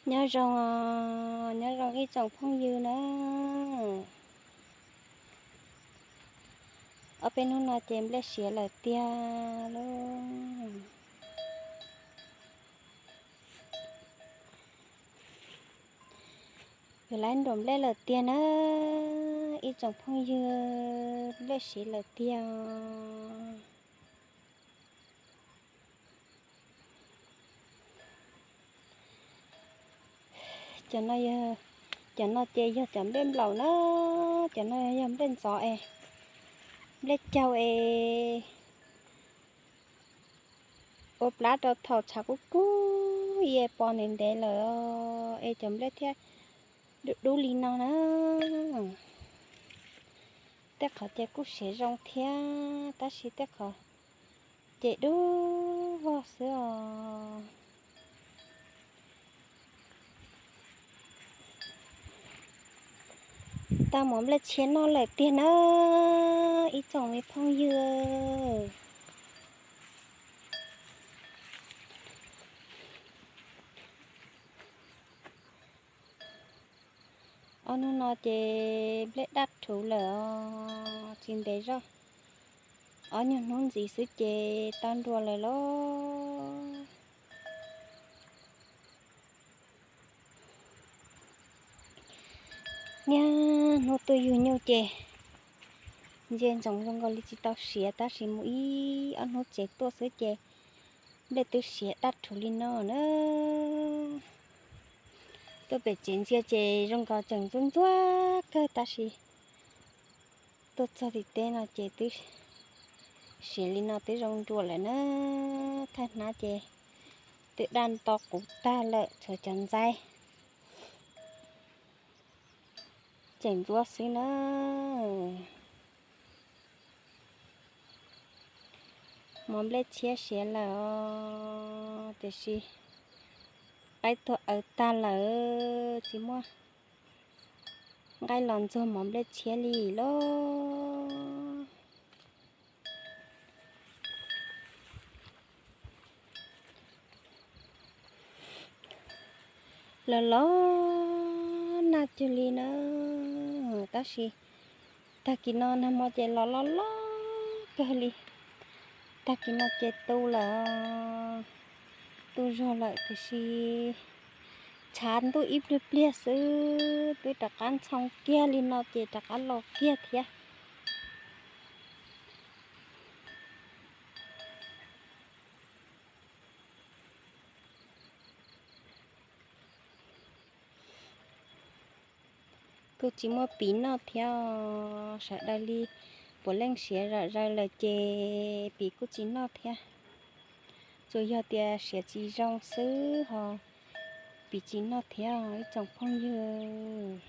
Nyob zoo, nyob zoo ib tsoom phooj ywg na. Ob peb hnub no ces nplej siav lawm tiag lauj. Yuav lab nruam nplej lawm tiag na, ib tsoom phooj ywg, nplej siav lawm tiag. Cov no, cov no ces yog cov nplej nplaum na, cov no yog nplej ntxov es, nplej caug es ua plab rau thaum tshav kub kub es pos ntev ntev lawm es cov nplej thiaj dub dub li no na. Tej qhov ces kuj siav zoo thiab tab sis tej qhov ces dub vog xwb os. Tau mov nplej tshiab noj lawm tiag na, ib tsoom me phooj ywg. Ob hnub no ces nplej daj rhuv lawm os, tsis ntev zog, ob nyuag hnub ntxiv xwb ces tau nruas lawm lauj. Niaj hnub tuaj yug nyuj ces ntsia ntsoov zoo nkaus li tsis tau siav tab sis mus ib ob hnub tsev tuaj xwb ces nplej twb siav daj rhuv li no na. Tuaj pem tsev ntsia ces zoo nkaus tseem ntxuaj ntxuaj kawg tab sis tuaj txog tim teb no ces twb siav li no twb zoo nruas lawm na. Thaj hnab ces twb daj nto qub tag lawm tshuav cov ntxaib tseem ntxuav xwb na. Mov nplej tshiab siav lawm os, tiam sis qaib tuag aws tag lawm tsis muaj nqaij los ntxuag mov nplej tshiab li lauj. Los los nag cuag li na, tab sis tag kis no nag hmo ces los loj loj kawg li. Tag kis no ces tu lawm, tu zog lawm tiam sis tshav ntuj ib pliag pliag xwb twb rov qab ntxhoo kiag li no ces rov qab los kiag thiab. Kuj tsis muaj pim noj thiab, sawv daws li puav leej siav zom zaws lawm ces pim kuj tsis noj thiab. Tsuas yog tias siav tsis zoo xwb ho pim tsis noj thiab ib tsoom phooj ywg.